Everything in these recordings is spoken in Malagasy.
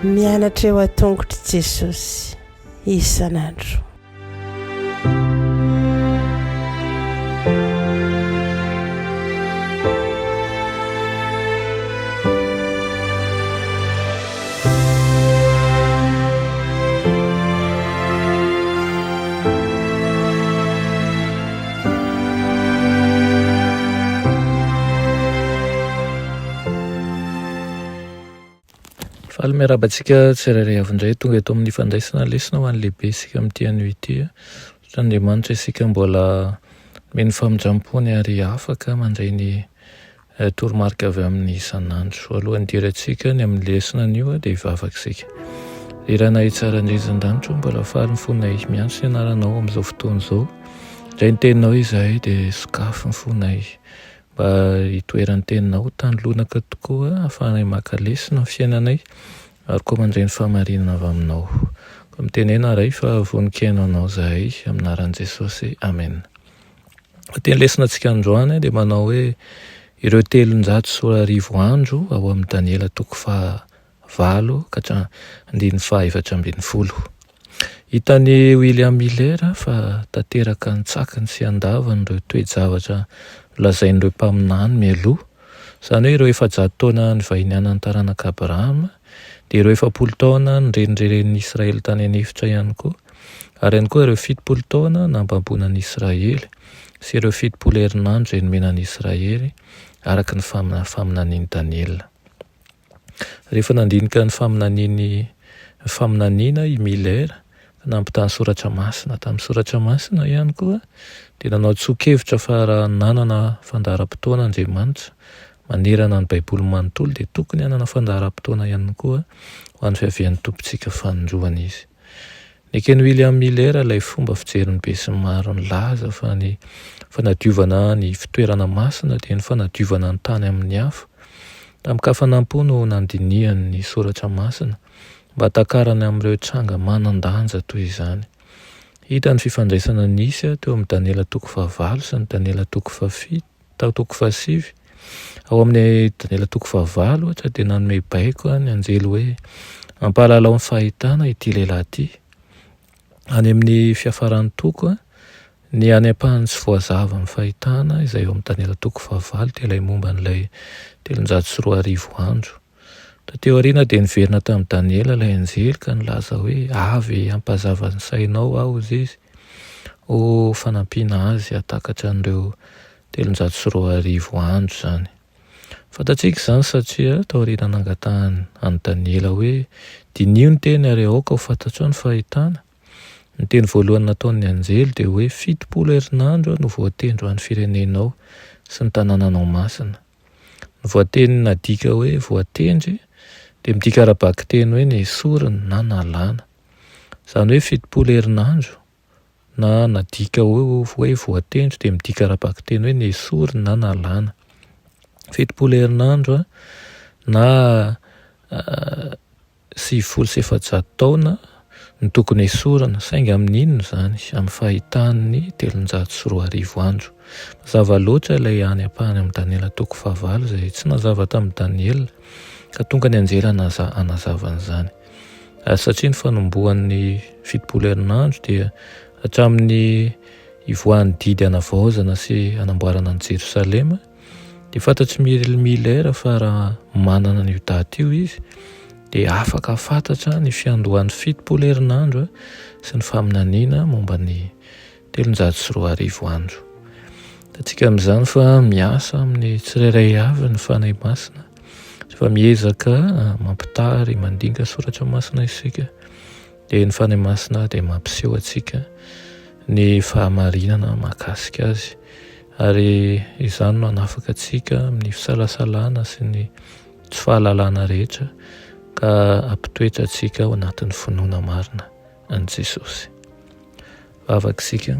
Mianatra eo an-tongotr'i Jesosy isan'andro. Faly miarahaba antsika tsirairay avy indray tonga eto amin'ny fandraisana lesona ho an'ny lehibe isika amin'ity anio ity. Misaotra Andriamanitra isika mbola nomeny famindram-pony ary afaka mandray ny Toromarika avy amin'ny isan'andro. Alohan'ny hidirantsika ny amin'ny lesona anio dia hivavaka isika. Ry Rainay tsara indrindra an-danitra ô, mbola faly ny fonay miantso ny anaranao amin'izao fotoana izao. Indray ny teninao izahay dia sokafy ny fonay mba hitoeran'ny teninao tany lonaka tokoa ahafahanay maka lesona amin'ny fiainanay ary koa mandray ny fahamarinana avy aminao. Koa mitenena Ray fa vonon-kihaino anao izahay amin'ny anaran'i Jesosy. Amena. Ny teny lesona antsika androany dia manao hoe ireo 2300 andro ao amin'ny Daniela toko faha valo ka hatramin'ny andininy faha 14. Hitan'i William Miller fa tanteraka an-tsakany sy an-davany ireo toe-javatra nolazain'ireo mpaminany mialoha, izany hoe ireo 400 taona nivahinianan'ny taranak'i Abrahama, dia ireo 40 taona nirenireren' Israely tany an'efitra ihany koa, Ary ihany koa ireo 70 taona nambaboana an'i Israely, sy ireo 70 herinandro izay nomena an'i Israely, araka ny faminanian'i Daniela. Rehefa nandinika ny faminanian'ny faminaniana i Miller, ka nampitaha ny Soratra Masina tamin'ny Soratra Masina ihany koa, dia nanao tsoa-kevitra fa raha nanana fandaharam-potoana Andriamanitra manerana ny Baiboly manontolo, dia tokony hanana fandaharam-potoana ihany koa ho an'ny fiavian'ny Tompontsika fanindroany izy. Neken'i William Miller ilay fomba fijerin'ny besinimaro nilaza fa ny fanadiovana ny fitoerana masina dia ny fanadiovana ny tany amin'ny afo. Tamin-kafanam-po no nandinihany ny Soratra Masina mba hatakarany amin'ireo tranga manan-danja toy izany. Hita ny fifandraisana nisy teo amin'i Daniela toko fahavalo sy ny Daniela toko fahafito. Tao toko fahasivy, ao amin'ny Daniela toko fahavalo ohatra dia nanome baiko ny anjely hoe ampahalalao ny fahitana ity lehilahy ity. Any amin'ny fiafaran'ny toko, ny any ampahany tsy voazava amin'ny fahitana izay ao amin'ny Daniela toko fahavalo dia ilay momba an'ilay 2300 andro. Taty aoriana dia niverina tamin'i Daniela ilay anjely ka nilaza hoe, Avy hampazava ny sainao aho, hozy izy, ho fanampiana azy hahatakatra an'ireo 2300 andro izany. Fantatsika izany satria taoriana nangatahany an'i Daniela hoe, Diniho ny teny ary aoka ho fantatrao ny fahitana. Ny teny voalohany nataon'ny anjely dia hoe, 70 herinandro no voatendry ho an'ny firenenao sy ny tanànanao masina. Ny voateny nadika hoe voatendry dia midika ara-bakiteny hoe nesorina na nalana. Izany hoe 70 herinandro na nadika hoe voatendry dia midika ara-bakiteny hoe nesorina na nalana. 70 herinandro na 490 taona no tokony hesorina, saingy amin'ny inona izany? Amin'ny fahitan'ny 2300 andro. Mazava loatra ilay any ampahany amin'i Daniela toko fahavalo izay tsy nazava tamin'i Daniela, ka tonga ny anjely hanazava an'izany. Ary satria ny fanombohan'ny 70 herinandro dia hatramin'ny hivoahan'ny didy hanavaozana sy hanamboarana an'i Jerosalema, Dia fantatr'i Miller fa raha manana an'io daty io izy dia afaka hahafantatra ny fiandohan'ny 70 herinandro sy ny faminaniana momba ny 2300 andro. Hitantsika amin'izany fa miasa amin'ny tsirairay avy ny Fanahy Masina. Rehefa miezaka mampitaha ary mandinga soratra masina isika dia ny Fanahy Masina dia mampiseho antsika ny fahamarinana mahakasika azy. Ary izany no hanafaka antsika amin'ny fisalasalana sy ny tsy fahalalana rehetra ka hampitoetra antsika ao anatin'ny finoana marina an'i Jesosy. Vavaka isika.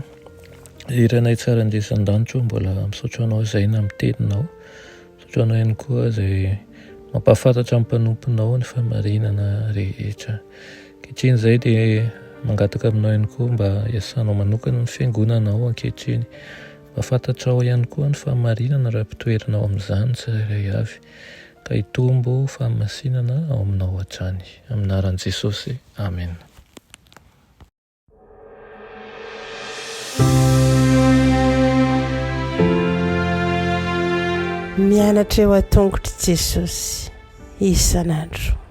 Ry Rainay tsara indrindra an-danitra ô, mbola misaotra anao izay na amin'ny teninao. Misaotra anao ihany koa izay mampahafantatra amin'ny mpanomponao ny fahamarinana rehetra. Ankehitriny izay dia mangataka aminao ihany koa mba hiasanao manokana ny fiangonanao ankehitriny. Mba fantatrao ihany koa ny fahamarinana raha ampitoerina ao amin'izany tsirairay avy, ka hitombo fahamasinana ao aminao hatrany. Amin'ny anaran'i Jesosy, Amena. Mianatra eo an-tongotr'i Jesosy isan'andro.